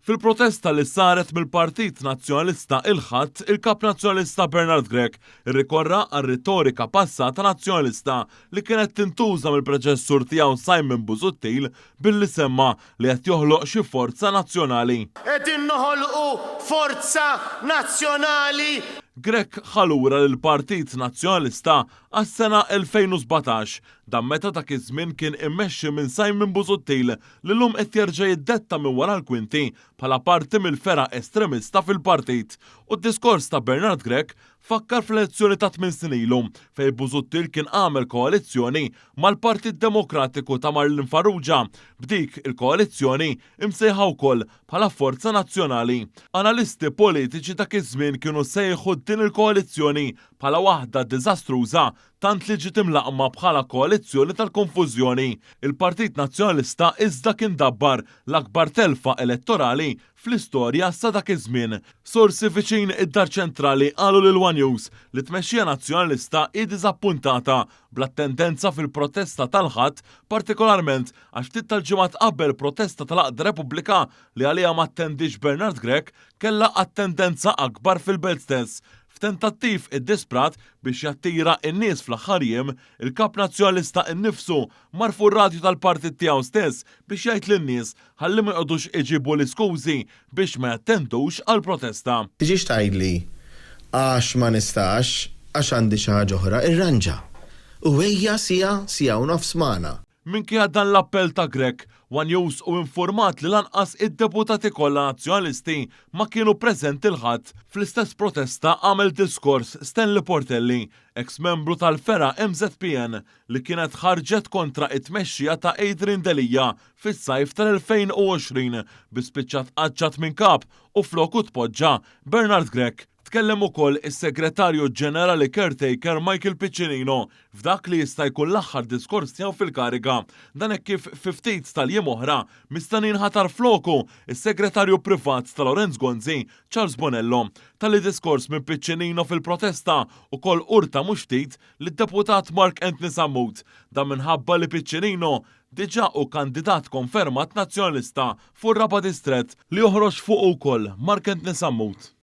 Fil-protesta li saret mill-Partit Nazzjonalista il-Ħadd, il-Kap Nazzjonalista Bernard Grech irrikorra għar-ritorika passata Nazzjonalista li kienet tintuża mill-preċessur tiegħu Simon Busuttil billi semma li qed joħloq xi forza nazzjonali. Qegħdin noħolqu forza nazzjonali. Grech ħa lura lill-Partit Nazzjonalista għas-sena 2017, dan meta dak iż-żmien kien immexxi minn Simon Busuttil li llum qed jerġa' jiddetta minn wara l-kwinti bħala parti mill-fergħa estremista fil-partit u d-diskors ta' Bernard Grech fakkar fl-elezzjoni ta' tminn snin ilu fejn Busuttil kien għamel koalizzjoni mal-Partit Demokratiku ta' Marlene Farrugia b'dik il-koalizzjoni imsejħa wkoll bħala Forza Nazzjonali. Analisti politiċi dak iż-żmien kienu sejħu din il-koalizzjoni bħala waħda diżastruża tant li ġiet imlaqqma bħala koalizzjoni tal-konfużjoni. Il-Partit Nazzjonalista iżda kien dabbar l-akbar telfa elettorali fl-istorja sa dak iż-żmien. Sorsi viċin id-Dar Ċentrali qalu lil one News li t-tmexxija Nazzjonalista hi diżappuntata bl-attendenza fil-protesta tal-Ħadd partikolarment għax ftit tal-ġimgħat qabel protesta tal-Għaqda Repubblika li għaliha ma attendiex Bernard Grech kellha attendenza akbar fil-Belt stess. F'tentattiv iddisprat biex jattira n-nies fl-aħħar jiem, il-Kap Nazzjonalista nnifsu mar fuq ir-radju tal-partit tiegħu stess biex jgħid lin-nies ħalli ma joqogħdux iġibu l-iskużi biex ma jattendux għall-protesta. Tiġix tgħidli għax ma nistax, għax għandi xi ħaġa oħra, irranġa u ejja siegħa, siegħa u nofs magħna. Minkejja dan l-appell ta' Grech, one News hu infurmat li lanqas id-deputati kollha Nazzjonalisti ma kienu preżenti l-Ħadd. Fl-istess protesta għamel diskors Stanley Portelli, eks membru tal-fergħa MŻPN li kienet ħarġet kontra t-tmexxija ta' Adrian Delia fis-sajf tal-2020 bi spiċċa tqaċċat minn kap u floku tpoġġa Bernard Grech. Tkellem ukoll is-Segretarju Ġenerali Caretaker Michael Piccinino f'dak li jista' jkun l-aħħar diskors tiegħu fil-kariga. Dan hekk kif fi ftit tal-jiem oħra mistenni jinħatar floku s-Segretarju Privat ta' Lawrence Gonzi, Charles Bonello. Tali diskors minn Piccinino fil-protesta ukoll urta mhux ftit lid-Deputat Mark Anthony Sammut. Dan minħabba li Piccinino diġà hu kandidat konfermat Nazzjonalista fuq ir-raba' distrett li joħroġ fuqu wkoll Mark Anthony Sammut.